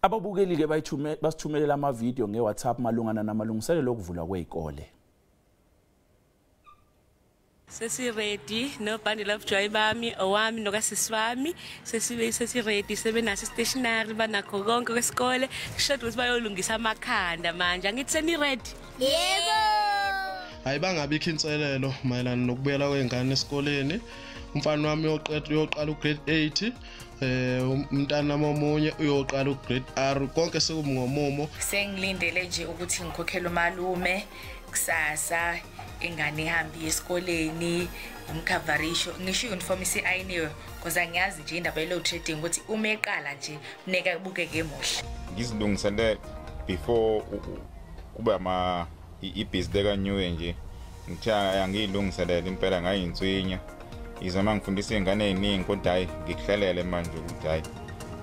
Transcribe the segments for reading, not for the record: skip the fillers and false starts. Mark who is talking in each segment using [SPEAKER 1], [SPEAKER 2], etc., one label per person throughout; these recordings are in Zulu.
[SPEAKER 1] Ababukeli-ke basithumelela amavidiyo nge-WhatsApp malungana namalungiselelo okuvulwa kwey'kole.
[SPEAKER 2] Sesi-ready no-bundle of joy bami, owami nokasisi wami, sesi-ready, sebenaso i-stationery, banakho konke kwesikole. Kushoda ukuthi bayolungisa amakhanda manje. Angithi seni-ready?
[SPEAKER 3] Yebo!
[SPEAKER 4] Hayi, bangabikho inselelo mayelana nokubuyela kwey'ngane esikoleni. Umfana wami uyoqala u-grade 8, umntana omunye uyoqala u-grade R, konke sekungomumo.
[SPEAKER 5] Sengilindele nje ukuthi ngikhokhele umalume kusasa, ingane ihambe esikoleni, umkhavarisho, ngisho i-uniform isi-ayiniwe, because angiyazi nje indaba ye-load shedding ukuthi uma eqala nje funeka kubukeke muhle.
[SPEAKER 6] Ngizilungisele before kube ama ibhizinisi leka-New Year nje, ngithe angiyilungiselele impela ngayinswinya. Izama ngifundisa iy'ngane ey'ningi, kodwa hhayi ngikuhlelele manje ukuthi hhayi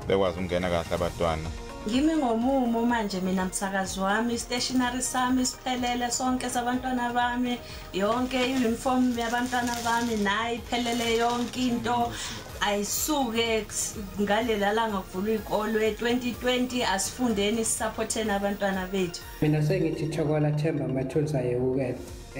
[SPEAKER 6] bekwazi ukungena kahle abantwana.
[SPEAKER 7] Ngimi ngomumo manje mina msakazi wami, stationery sami siphelele sonke sabantwana bami, yonke i-uniform yabantwana bami nayi iphelele yonke into. Ayisuke ngalela langa kuvulwa izikolo 2020, asifundeni sisupporteni abantwana bethu.
[SPEAKER 8] Mina sengithi Thokola Themba Mathunzi ayewukela.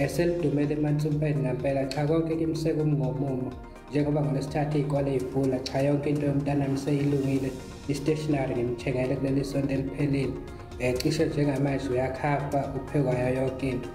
[SPEAKER 8] Selidumele emansumpeni ngempela, cha konke kimi sekungomumo. Njengoba ngolesithathu iy'kole y'vula, cha yonke into yomntanami seyilungile. I-stationery ngimthengele kuleli sonto eliphelile. Cishe njengamanje uyakhafa, uphekwayo yonke into.